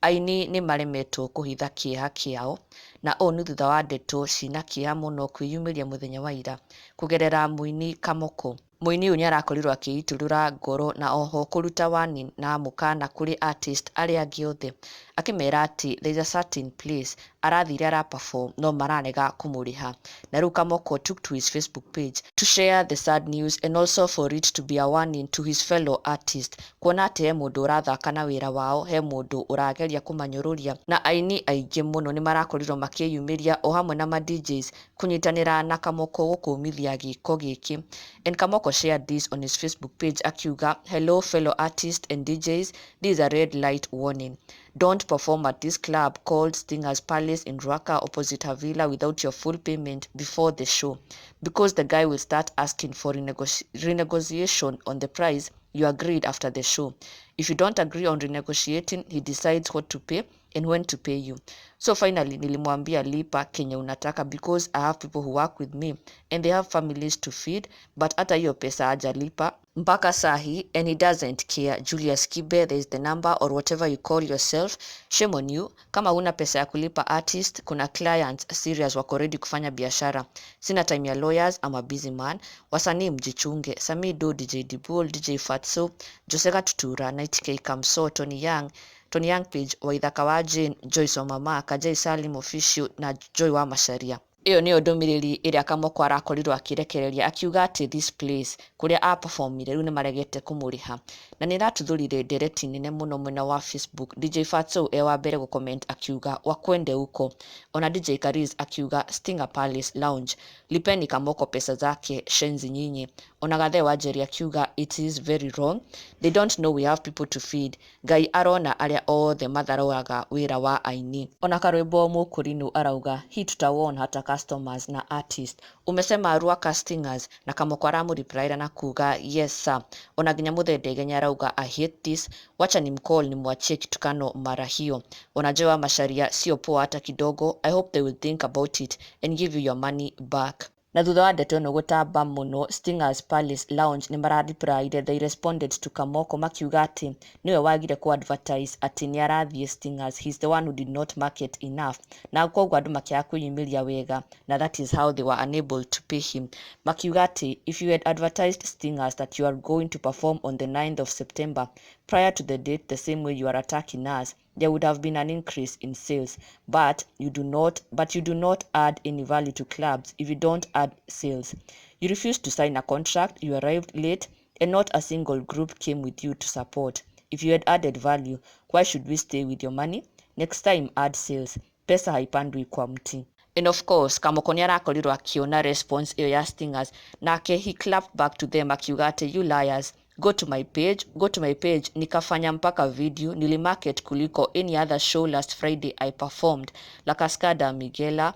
Aini nĩ maremetwo kũhitha kĩeha kĩao, na ũũ nĩ thutha wa ndeto ciĩna kĩeha mũno kwĩyumĩria mũthenya wa ira kũgerera mũini Kamoko. Mũini ũyũ nĩarakorirwo akĩitũrũra ngoro na oho kũruta warning na mũkana kũrĩ artist arĩa angĩ othe, akĩmera atĩ there is a certain place arathire ara perform no mararega kũmũrĩha. Na rĩu Kamoko took to his Facebook page to share the sad news and also for it to be a warning to his fellow artists, kuona atĩ he mũndũ ũrathaka na wĩra wao, he mũndũ ũrageria kũmanyũrũria, na aini aingĩ mũno nĩ marakorirwo makĩyumĩria o hamwe na ma DJs kũnyitanĩra na Kamoko gũkũmithia gĩko gĩkĩ. And Kamoko shared this on his Facebook page akiuga, "Hello fellow artists and DJs, this is a red light warning. Don't perform at this club called Stingers Palace in Ruaka opposite Havila without your full payment before the show, because the guy will start asking for renegotiation on the price you agreed after the show. If you don't agree on renegotiating, he decides what to pay and when to pay you. So finally nilimwambia lipa kenye unataka because I have people who work with me and they have families to feed, but hata hiyo pesa hajalipa mpaka sahi and he doesn't care. Julius Kibe, there is the number or whatever you call yourself. Shame on you. Kama huna pesa ya kulipa artist, kuna clients serious wako ready kufanya biashara. Sina time ya lawyers, I'm a busy man. Wasanii mjichunge. Samido, DJ Dibul, DJ Fatso, Joseka Tutura, 90K Kamso, Tony Young, Tony Young Page, Waithaka wa Jane, Joyce Wamama, Kajai Salim Official na Joy wa Macharia." Ĩyo nĩyo ndũmĩrĩri ĩrĩa Kamoko arakorirwo akĩrekereria akiuga atĩ this place kũrĩa a-performire rĩu nĩmaregete kũmũrĩha, na nĩ ĩratuthũrire ndereti nene mũno mwena wa Facebook. DJ Fatso e wa mbere gũcomment akiuga, "Wakwende huko." Ona DJ Kariz akiuga, "Stinger Palace Lounge, lipeni Kamoko pesa zake, shenzi nyinyi." Ona Gathe wa Njeri akiuga, "It is very wrong, they don't know we have people to feed. Ngai arona arĩa othe matharũaga wĩra wa aini." Ona Karwĩmbo Mũkũrinũ arauga, "Hii tutawon hata customers na artist. Umesema Ruaka Stingers?" Na Kamoko aramũreplyra na kuga, "Yes sir." Ona nginya Mũthee Ndegenya arauga, "I hate this, wacha ni mcall nimwachie kitukano mara hiyo." Ona Joy wa Macharia, "Sio poa hata kidogo. I hope they will think about it and give you your money back." Na thutha wa ndeto ĩno gũtamba mũno, Stingers Palace Lounge nĩ marareplyire. They responded to Kamoko makiuga atĩ nĩwe wagire ku advertise atĩ nĩ arathiĩ Stingers. He's the one who did not market enough, na koguo andũ makĩaga kwĩyumĩria wega, na that is how they were unable to pay him. Makiuga atĩ if you had advertised Stingers that you are going to perform on the 9th of September prior to the date, the same way you are attacking us, there would have been an increase in sales. But you do not add any value to clubs if you don't add sales. You refused to sign a contract, you arrived late, and not a single group came with you to support. If you had added value, why should we stay with your money? Next time add sales. Pesa haipandwi kwa mti. And of course Kamoko nĩ arakorirwo akiona response ĩyo ya Stingers, nake he clapped back to them akiuga atĩ, "You liars, go to my page, go to my page. Nikafanya mpaka video, nilimarket kuliko any other show. Last Friday I performed La Cascada Miguela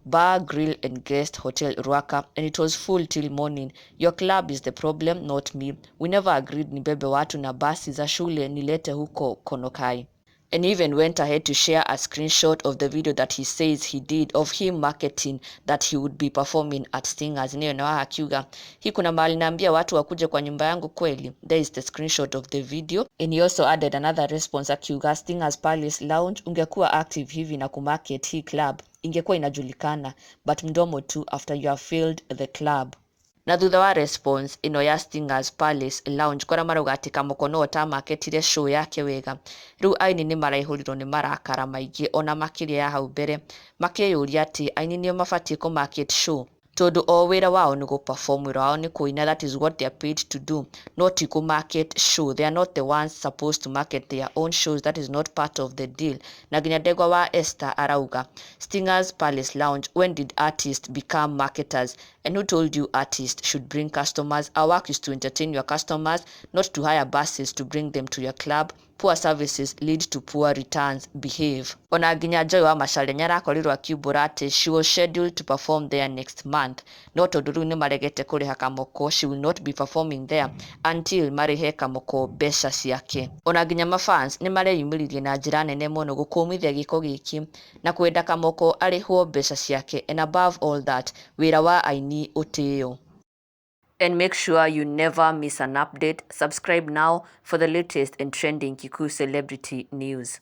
Bar, Grill and Guest Hotel, Ruaka, and it was full till morning. Your club is the problem, not me. We never agreed nibebe watu na basi za shule nilete huko Konokai." And even went ahead to share a screenshot of the video that he says he did of him marketing that he would be performing at Stingers. Niyo na akiuga, "Hii kuna mahali naambia watu wakuje kwa nyumba yangu kweli? There is the screenshot of the video." And he also added another response akiuga, "Stingers Palace Lounge, ungekuwa active hivi na kumarket hii club ingekuwa inajulikana, but mdomo tu after you have failed the club." Na thutha wa response ĩno ya Stingers Palace Lounge, kũrĩa marauga atĩ Kamoko no ũtamaketire show yake wega, rĩu aini nĩ maraihũrirwo nĩ marakara maingĩ ona makĩria ya hau mbere, makĩyũria atĩ aini nĩo mabatiĩ kũ market show, tondũ o wĩra wao nĩ gũ-perform, wĩra wao nĩ kũina. That is what they are paid to do, not ti kũ-market show. They are not the ones supposed to market their own shows. That is not part of the deal. Na nginya Ndegwa wa Esther arauga, "Stingers Palace Lounge, when did artists become marketers? And who told you artists should bring customers? Our work is to entertain your customers, not to hire buses to bring them to your club. Poor services lead to poor returns. Behave." Ona nginya Joy wa Macharia nĩ arakorirwo akiumbũra atĩ she was scheduled to perform there next month, no tondũ rĩu nĩ maregete kũrĩha Kamoko, she will not be performing there until marĩhe Kamoko mbeca ciake. Ona nginya mafans nĩ mareyumĩririe na njĩra nene mũno gũkũmithia gĩko gĩkĩ na kwenda Kamoko arĩhwo mbeca ciake, and above all that, wĩra wa aini ũtĩo. And make sure you never miss an update. Subscribe now for the latest and trending Kikuyu celebrity news.